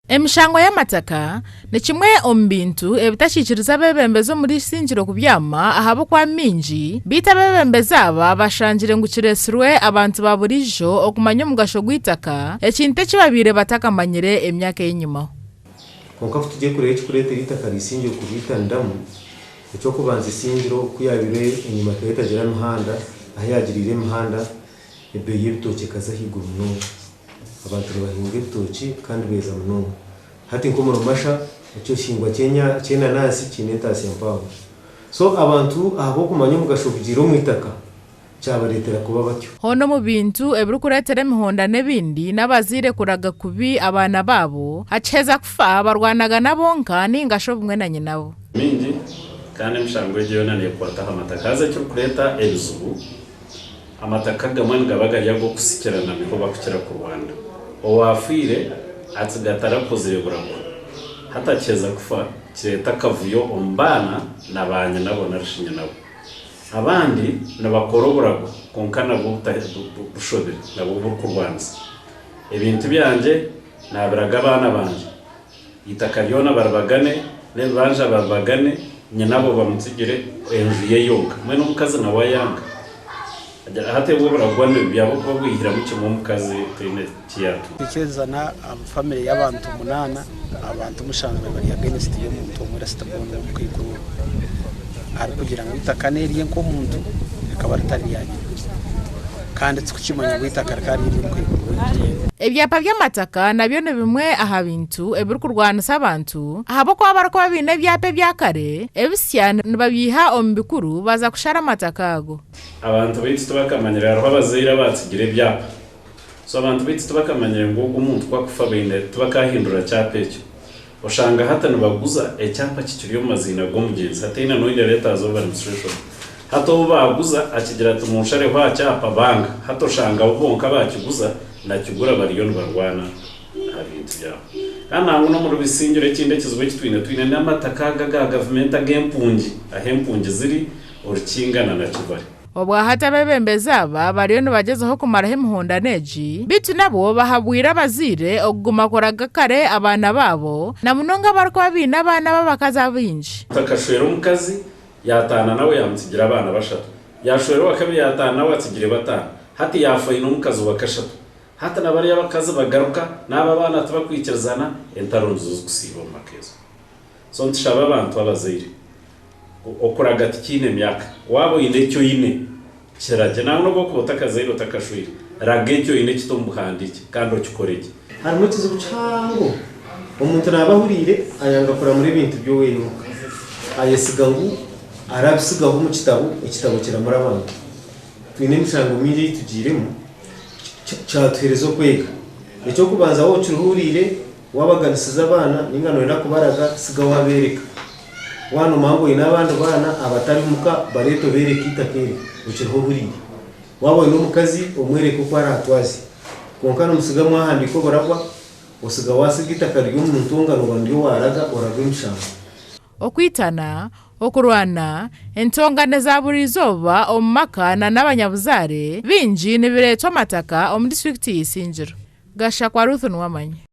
Emishango y'amataka ni kimwe omu bintu ebitakiikiriza abeebembezi omuri Isingiro kubyama ahabw'okuba mingi beitu abeebembezi aba bashangire ngu kireetsirwe abantu ba buriijo okumanya omugasho gw'eitaka ekintu eki babaire batakamanyire emyaka ey'enyimaho. Kwonka ku tugiye kureeba ekirikureetera eitaka rya Isingiro kuriitaniramu, eky'okubanza Isingiro ku yaabaire enyima ekaba etagira mihanda, ahu yaagiriire emihanda ebeeyi y'ebitookye ekaza ahaiguru munonga. Abantu nibahinga ebitookye kandi beeza munonga. Hati nk'omuri Masha, ekihingwa ky'enanansi kiine entaasya mpango. So abantu ahabw'okumanya omugasho ogugiire omu itaka, kyabareetera kuba batyo. Hoona omu bintu ebirikureetera emihondano ebindi n'abazaire kuraga kubi abaana baabo, akiheza kufa barwanagana bonka nainga shi obumwe na nyinabo. Mingi kandi emishango egyo yoona neekwata aha mataka. Haza ekirikureeta ebizibu Amataka agamwe nigaba gari ag'okusikirana niho bakukira kurwana. Owaafiire atsiga atarakozire buragwa. Hati akiheza kufa kireeta akavuyo omu baana na baanyinabo narishi nyinabo. Abandi nibakora oburagwa kwonka nabwo bushobire nabwo burikurwanisa. Ebintu byangye naabiraga abaana bangye. Eitaka ryona baribagane, n'ebibanja babibagane, nyinabo bamutsigire enju ye yonka. Mbwenu omukazi nawe ayanga. Agira hati obwo buragwa nibibi ahabw'okuba bwihiramu kimwe omukazi taine ki yaatunga. Twikirizana famire y'abantu munaana, abantu mushanju bari bari against y'omuntu omwe last born w'omukaikuru ogwo arikugira ngu eitaka n'erye nk'omuntu rikaba ritari rya nyina kandi tikukimanya ngu eitaka rikaba riri ery'omukaikuru we. Ebyapa by'amataka nabyo ni bimwe aha bintu ebirikurwanisa abantu ahabw'okuba abarikuba baine ebyapa ebya kare, ebisya nibabyiha omu bikuru baza kushara amataka ago. Abantu baitu tibakamanyire hariho abazaire abatsigire ebyapa so abantu baitu tibakamanyire ngu ogu omuntu ku akufa baine tibakahindura kyapa ekyo oshanga hati nibaguza ekyapa kikiri omu maziina g'omugyenzi hataine n'oine letters of administration hati ou baaguza akigira ati munshareho aha kyapa banga hati oshanga bo bonka abakiguza nakigura bariyo nibarwana aha bintu byabo kandi nangwa n'omuri Bisingiro ekindi ekizibu eki twine twine n'amataka aga aga gavumenti ag'empungi ahu empungi ziri Orukinga na Nakivale. Obwahati abeebembezi aba bariyo nibagyezaho kumaraho emihondano egi beitu nabwo bahabwire abazaire okuguma kuraga kare abaana baabo na munonga abarikuba baine abaana b'abakazi abaingi. Akashwera omukazi, yaataana nawe yaamutsigira abaana bashatu. Yaashwera owa kabiri yaataana nawe atsigire bataano. Hati yaafa aine omukazi wa kashatu. Hati na bariya abakazi bagaruka, n'abo abaana tibakwikirizana, entaro nizo zikusiiba omu maka ezo. So nitushaba abantu abazaire Okuraga tikiine myaka. Waaba oine eki oine, kiragye. Nangwa n'obu orikuba otakazaire otakashweire, raga eki oine kite omu buhandiikye kandi okikore gye. Harimu ekizibu kihango. Omuntu naaba ahuriire ayanga kuramura ebintu by'oweine omuka. Ayesiga ngu arabisigaho omu kitabo, ekitabo kiramure abantu. Twine emishango mingi ei tugiiremu, kyatuheereza okwega. Eky'okubanza waaba okirihuriire, Waabaganisiza abaana nainga nooyenda kubaraga, tsiga waabeereka. Waanuma ngu oine abandi baana abatari muka, bareete obeereke eitaka eri okiriho ohuriire. Waaba oine omukazi, omwereke oku araatwaze. Kwonka nimutsiga mwahandiika oburagwa, otsiga waatsiga eitaka riri omu ntongano oba niryo waaraga, oragwa emishango. Okwitana, okurwana, entongane za buri izooba omu maka na n'abanyabuzaare baingi nibireetwa amataka omu disiturikiti ya Isingiro. Gashakwa Ruth Nuwamanya.